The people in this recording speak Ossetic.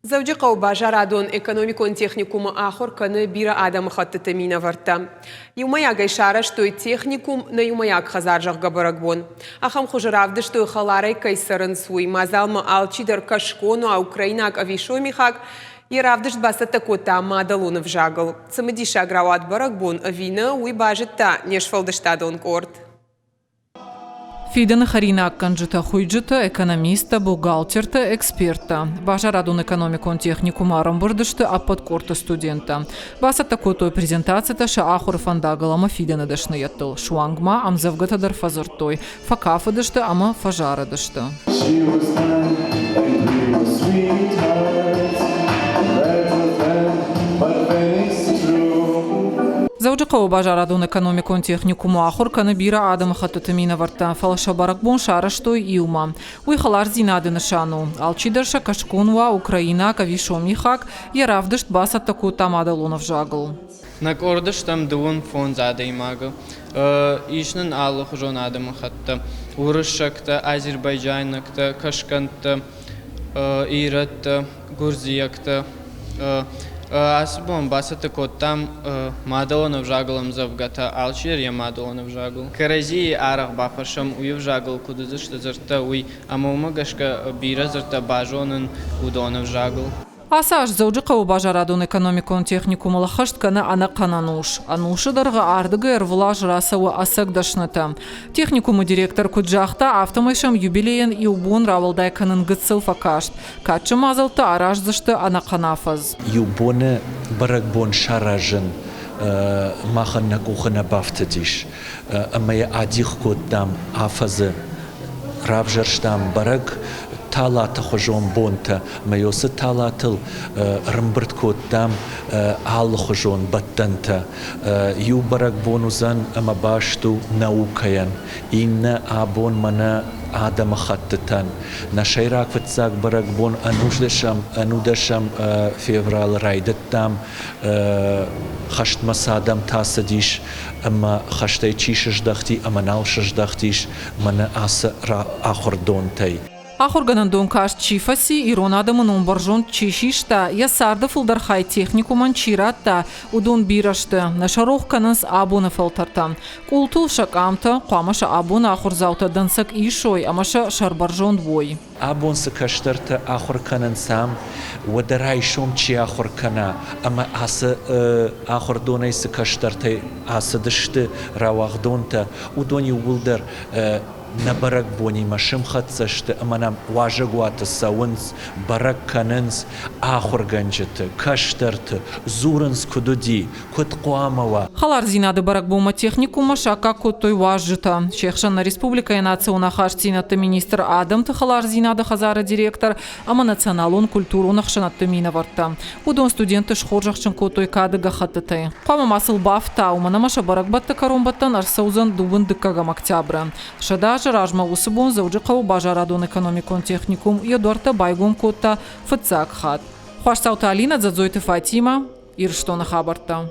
Дзӕуджыхъӕуы базарадон-экономикон техникумы ахуыр кӕны бирӕ адӕмыхӕттыты минӕвӕрттӕ. Иумӕйагӕй сарӕзтой техникум нӕ иумӕйаг хӕдзар зӕгъгӕ бӕрӕгбон. Ахӕм хуызы равдыстой хӕларӕй кӕй цӕрынц, уый. Мадзалмӕ алчидӕр кӕсгон уа, украинаг ӕви сомихаг, йӕ равдыст бацӕттӕ кодта мадӕлон ӕвзагыл. Цымыдисаг рауад бӕрӕгбон ӕви нӕ, уый базыдта не сфӕлдыстадон къорд. Фидӕны хӕринаггӕнджытӕ, хуыйджытӕ, экономисттӕ, бухгалтертӕ, эксперттӕ. Базарадон-экономикон техникумы ӕрӕмбырд сты ӕппӕт къордты студенттӕ. Бацӕттӕ кодтой презентацитӕ сӕ ахуыры фӕндагыл ӕмӕ фидӕны дӕсныйӕдтыл. Суанг ма ӕмдзӕвгӕтӕ дӕр фӕдзырдтой, фӕкафыдысты ӕмӕ фӕзарыдысты. She was kind and we were sweethearts. Better than, but then it's true. Дзӕуджыхъӕуы базарадон-экономикон техникумы ахуыр кӕны бирӕ адӕмыхӕттыты минӕвӕрттӕ, фӕлӕ сӕ бӕрӕгбон сарӕзтой иумӕ. Уый хӕлардзинады нысан у. Алчидӕр сӕ кӕсгон уа, украинаг ӕви сомихаг, йӕ равдыст бацӕттӕ кодта мадӕлон ӕвзагыл. Нӕ къорды стӕм 25 адӕймагы. Ис нын алыхуызон адӕмыхӕттӕ: уырыссӕгтӕ, азербайджайнӕгтӕ, кӕсгӕнттӕ, ирӕттӕ, гуырдзиӕгтӕ. Ацы бон бацӕттӕ кодтам мадӕлон ӕвзагыл ӕмдзӕвгӕтӕ, алчидӕр йӕ мадӕлон ӕвзагыл. Кӕрӕдзийы арӕх бафӕрсӕм, уый ӕвзагыл куыд уыдзысты дзырдтӕ, уый, ӕмӕ уымӕ гӕсгӕ бирӕ дзырдтӕ базонын уыдон ӕвзагыл. Ацы аз Дзӕуджыхъӕуы базарадон-экономикон техникумыл ӕххӕст кӕны ӕнӕхъӕн ӕнус. Ӕнусы дӕргъы ардыгӕй ӕрвылаз рацӕуы ӕцӕг дӕснытӕ. Техникумы директор куыд загъта, афтӕмӕй сӕм юбилейӕн иу бон рауӕлдай кӕнын гыццыл фӕкаст. Кадджын мадзӕлттӕ араздзысты ӕнӕхъӕн афӕдз. Иу боны бӕрӕгбон саразын махӕн нӕ къухы нӕ бафтыдис ӕмӕ йӕ адих кодтам афӕдзы. Равзӕрстам бӕрӕг талаты хуызон бонтӕ ӕмӕ уыцы талатыл ӕрӕмбырд кодтам алыхуызон бӕттӕнтӕ. Иу бӕрӕгбон уыдзӕн ӕмӕ баст у наукӕйӕн, иннӕ абон мӕнӕ адӕмыхӕттытӕн. Нӕ сӕйраг фыццаг бӕрӕгбон ӕнудӕсӕм февралы райдыдтам, хӕстмӕ цы адӕмтӕ цыдис ӕмӕ хӕстӕй чи сыздӕхти ӕмӕ нал сыздӕхтис, мӕнӕ ацы ахуырдонтӕй. Ахуыргӕнӕндон каст чи фӕци, ирон адӕмы ном бӕрзонд чи систа, йӕ царды фылдӕр хай техникумӕн чи радта, уыдон бирӕ сты, нӕ сӕ рох кӕнынц абоны фӕлтӕртӕ. Къултыл сӕ къамтӕ, хъуамӕ сӕ абоны ахуырдзаутӕ дӕнцӕг исой ӕмӕ сӕ сӕрбӕрзонд уой. Абон цы кӕстӕртӕ ахуыр кӕнынц ам, уӕдӕ райсом чи ахуыр кӕна ӕмӕ ацы ахуырдонӕй цы кӕстӕртӕ ацыдысты рауагъдонтӕ, уыдон иууылдӕр нӕ бӕрӕгбонимӕ сымхӕццӕ сты ӕмӕ нӕм уазӕгуаты цӕуынц, бӕрӕг кӕнынц ахуыргӕнджыты, кӕстӕрты, дзурынц, куыд уыди, куыд хъуамӕ уа. Хӕлардзинады бӕрӕгбонмӕ техникуммӕ саккаг кодтой уазджытӕ. Се хсӕн нӕ республикӕйы национ ахастдзинӕдты министр, адӕмты хӕлардзинады хӕдзары директор ӕмӕ националон культурон ӕхсӕнадты минӕвӕрттӕ. Уыдон студентты схорзӕхджын кодтой кады гӕххӕттытӕй. Хъуамӕ ма сыл бафта, уымӕн ӕмӕ сӕ бӕрӕгбӕтты кӕронбӕттӕн ӕрцӕудзӕн дыууын дыккӕгӕм октябры. 100 азы размӕ уыцы бон Дзӕуджыхъӕуы базарадон-экономикон техникум йӕ дуӕрттӕ байгом кодта фыццаг хатт. Хуасдзауты Алинӕ, Дзӕдзойты Фатимӕ, Ирыстоны хабӕрттӕ.